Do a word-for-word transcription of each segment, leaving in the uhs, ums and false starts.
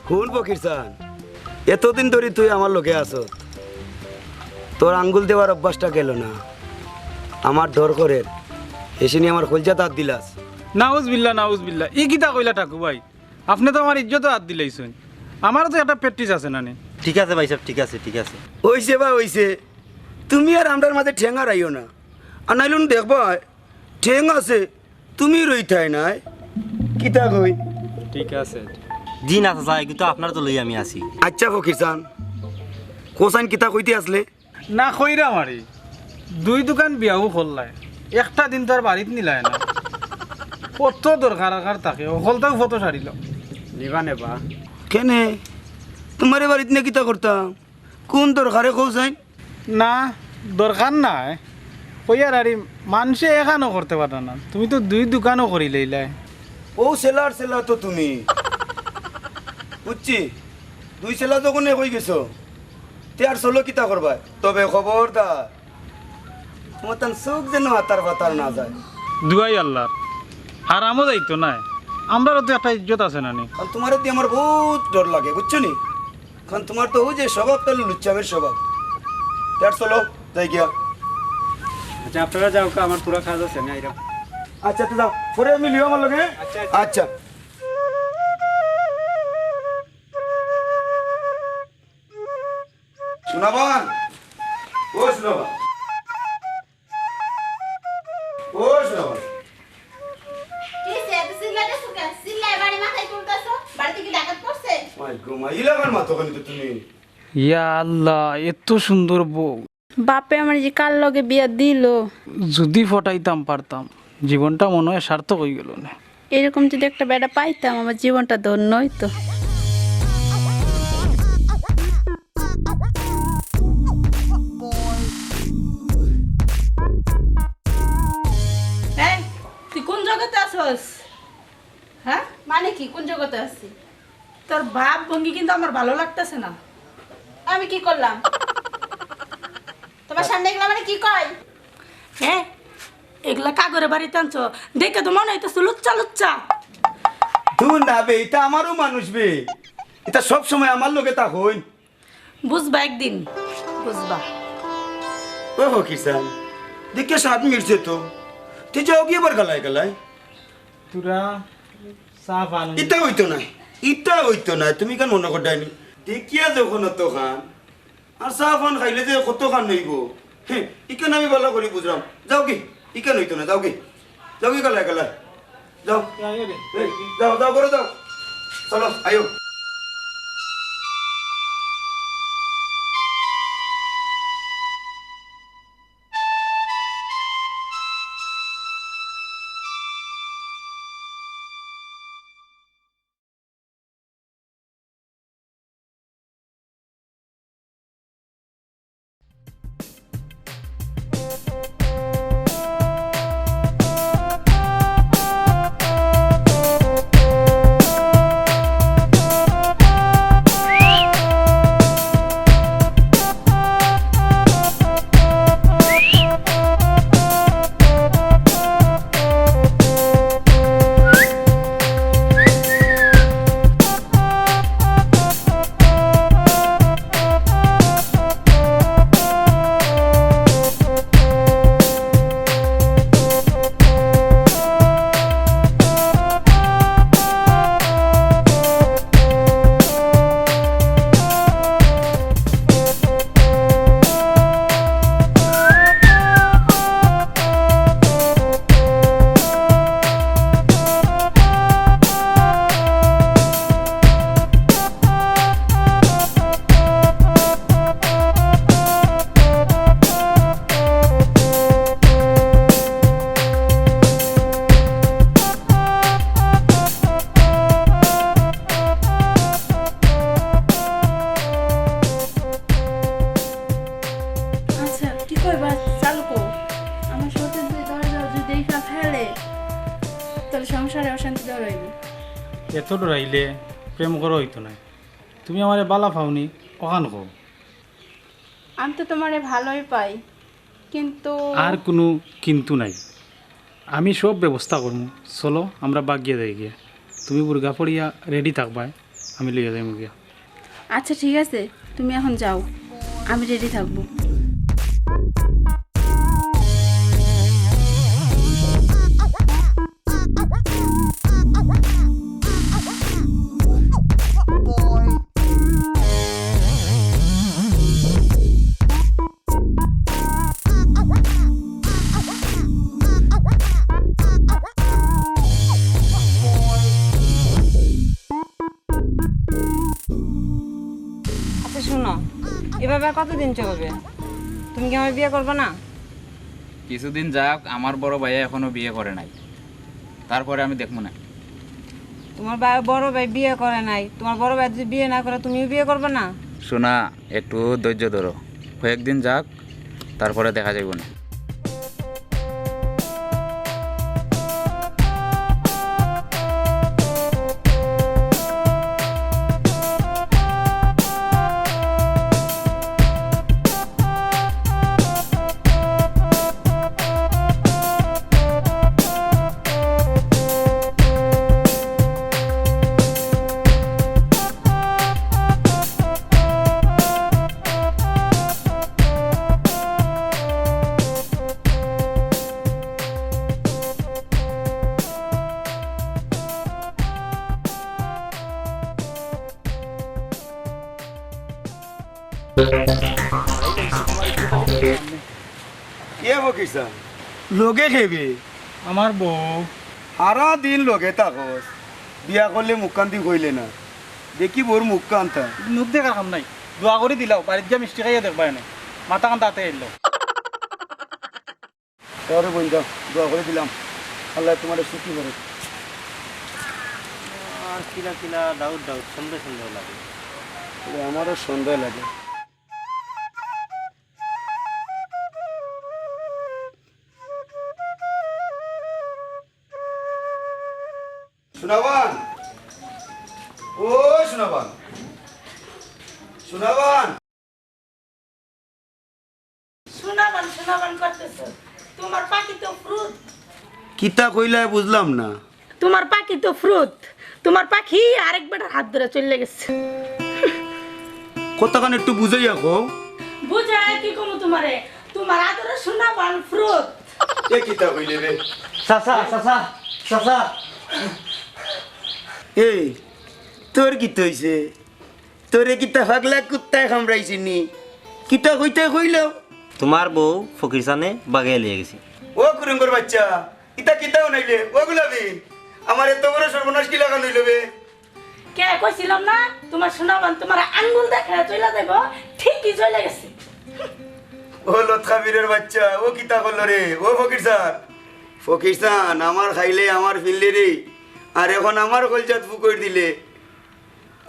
হুন ফকির চান, এতদিন ধরি তুই আমার লগে আছস, তোর আঙ্গুল দেওয়ার অভ্যাসটা গেল না। আমার ডর করের, হেশিনি আমার কইলজাত আত দিলাস। নাউজবিল্লা, নাউজবিল্লা, ই কিতা কইলা ঠাকু ভাই? আপনে তো আমার ইজ্জতো আত দিলাইছইন, আমারও তো একটা practice আছে না নি? ঠিক আছে ভাই সাব, ঠিক আছে, ঠিক আছে। অইছে বা অইছে, তুমি আর আমরার মাঝে ঠেং আড়াইও না। আর নাইলে নু দেখবায়, ঠেং আছে, তুমি রইতায় নায়। কিতা কই? ঠিক আছে। জি না চাচা, এগু তো আপনার তো লই আমি আছি। আচ্ছা ফকির চান, কও চাইন কিতা কইতে আছলে? না কইরাম আরি, দুই দুকান বিয়াও করলায়, একটা দিন তো আর বাড়িত নিলায় না। কত দরকার আকার থাকে, হকলতাউ ফটো সারিল। নিবা নেবা। কেনে? তুমারে বাড়িত নিয়া কিতা করতাম? কুন দরকারে কও চাইন? না, দরকার নাই। কইয়ার আরি, মানষে এখানও করতে পারে না, তুমি তো দুই দুকানও করিলাইলায়। অউ সেলার সেলা তো তুমি। বুঝছি, দুই সেলা যখন এক অইগেছো, তে আর চলো কিতা করবায়? তবে খবরদার, তুমার তান চউখ যেন আতার বাতার না যায়। দুয়াই আল্লার, হারামও যাইতো নায়, আমরারও তো একটা ইজ্জত আছে না নি? কারণ তুমারে দি আমার বউত ডর লাগে, বুঝছো নি? কারণ তুমার তো অউ যে স্বভাবটা লুচ্চামের স্বভাব। তে আর চলো, যাই গিয়া। আচ্ছা, আপনারা যাও, আমার থুড়া কাজ আছে, আমি আইরাম। আচ্ছা, তে যাও, পরে মিলিও আমার লগে। আচ্ছা, আচ্ছা। আচ্ছা। সোনাবান, ও সোনাবান, ও সোনাবান। কি হইছে? এত চিল্লাইতেছো কেন? চিল্লায় বাড়ি মাথায় তুলতেছো? বাড়িতে কি ডাকাত পড়ছে? মাই গো মাই, ইলাখান মাতো কেনে তো তুমি? ইয়া আল্লাহ, এত সুন্দর বউ। বাপে আমারে যে কার লগে বিয়া দিল। যদি ফটাইতাম পারতাম, জীবনটা মনে হয় সার্থক অইগেলো নে। এরকম যদি একটা বেটা পাইতাম, আমার জীবনটা ধন্য অইতো। এই, তুই কোন জগতে আছস? হ্যাঁ? মানে কি, কোন জগতে আছি? তোর ভাব ভঙ্গি কিন্তু আমার ভালো লাগতেছে না। আমি কি করলাম? তোমার সামনে এগুলা মানে কি কয়? হ্যাঁ, এগুলা কাগরে বাড়িতে আনছো, দেখে তো মনে হইতেছে লুচ্চা লুচ্চা। দূর না বে, ইতা আমারও মানুষ বে, ইতা সব সময় আমার লগে থাকইন। বুঝবা একদিন, বুঝবা। ও ফকির চান, দেখে স্বাদ মিটছে তো, তুই যাওগি আবার গালায় গালায়। তোরা চা পান। ইতা অইতো নায়, ইতা অইতো নায়, তুমি কেন মনে কররায় নি? দেখিয়া যখন অতখান, আর চা পান খাইলে যে কতখান অইবো, হে, ইখান আমি ভালা করি বুঝরাম। যাওগি, ইখান অইতো নায়, যাওগি, যাওগি গালায় গালায়। যাও। এই, যাও, যাও, ঘরো যাও। চলো, আইও। আচ্ছা, কি কইবা? চালু কও। আমার সতীন যদি দরজা যদি দেখা ফেলে, তাহলে সংসারে অশান্তি ধরাইব। এত ডরাইলে প্রেম করা অইতো নায়। তুমি আমারে বালা পাওনি, অখান কও। আমি তো তোমারে ভালোই পাই। কিন্তু আর কুনু কিন্তু নাই, আমি সব ব্যবস্থা করমু। চলো, আমরা বাগিয়া যাই গিয়া। তুমি বুরকা পড়িয়া রেডি থাকবায়, আমি লইয়া যাইমু গিয়া। আচ্ছা, ঠিক আছে, তুমি এখন যাও, আমি রেডি থাকবো। আচ্ছা শোনো, এভাবে আর কতদিন চলবে? তুমি কি আমায় বিয়ে করবে না? কিছুদিন যাক, আমার বড় ভাইয়ে এখনো বিয়ে করে নাই, তারপরে আমি দেখমু না। তোমার বা-, বড় ভাই বিয়ে করে নাই, তোমার বড় ভাই যদি বিয়ে না করে, তুমিও বিয়ে করবে না? শোনা, একটু ধৈর্য ধরো, কয়েকদিন যাক, তারপরে দেখা যাইব না। কে ফকির সাব? লগে কে বে? আমার বউ। হারা দিন লগে থাকস, বিয়া করলে মুখখান দি কইলে না। দেখি বউর মুখখান তা। মুখ দেখার কাম নাই, দোয়া করি দিলাও, বাড়িত গিয়া মিষ্টি খাইয়া দেখবা এনে। মাথা কান তাতে এলো। তাহলে বইন যাও, দোয়া করে দিলাম, আল্লাহ তোমারে সুখী করে। আর কিলা কিলা ডাউট ডাউট, সন্দেহ সন্দেহ লাগে। আরে, আমারও সন্দেহ লাগে। সোনাবান, ও সোনাবান, সোনাবান। সোনাবান, সোনাবান করতেছো। তোমার পাখি তো ফ্রুত। কিতা কইলায় বুঝলাম না। তোমার পাখি তো ফ্রুত। তোমার পাখি আরেক বেটার হাত ধরে চলে গেছে। কথাখান একটু বুঝাইয়া কও। বুঝায় কি কমু তোমারে? তোমার আদরে সোনাবান ফ্রুত। এ কিতা কইলে রে? চাচা, চাচা, চাচা। এই, তোর কিতা অইছে? তোরে কিতা পাগলা কুত্তায় কামড়াইছে নি? কিতা কইতে কইলো? তোমার বউ ফকির চানে বাগাইয়া লইয়া গেছে। ও কুরুঙ্গর বাচ্চা, ইতা কিতা বানাইলে? ও গুলাবি, আমার এত বড় সর্বনাশ কি লাগান হইল বে? কে কইছিলাম না, তোমার সোনাবান তোমার আঙ্গুল দেখে চইলা যাইব, ঠিকই চইলা গেছে। ও লতখাবিরের বাচ্চা, ও কিতা করলো রে? ও ফকির চান, ফকির চান, আমার খাইলে আমার ফিরলে রে, আর এখন আমার কলজাত ফুকইর দিলে।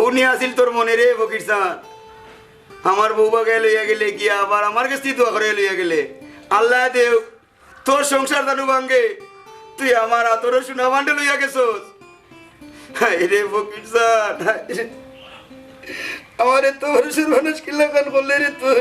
ও নি আছিল তোর মনে রে ফকির চান, আমার বউ বাগায় লইয়া গেলে গিয়া আবার আমার গেছ থাকি দোয়া করে লইয়া গেলে। আল্লাহ দেও তোর সংসার জানু ভাঙ্গে, তুই আমার আদরর সোনাবানরে লইয়া গেছস। হায় রে ফকির চান, হায় রে। আমার এত বড় সর্বনাশ কি লাগান করলে রে তুই?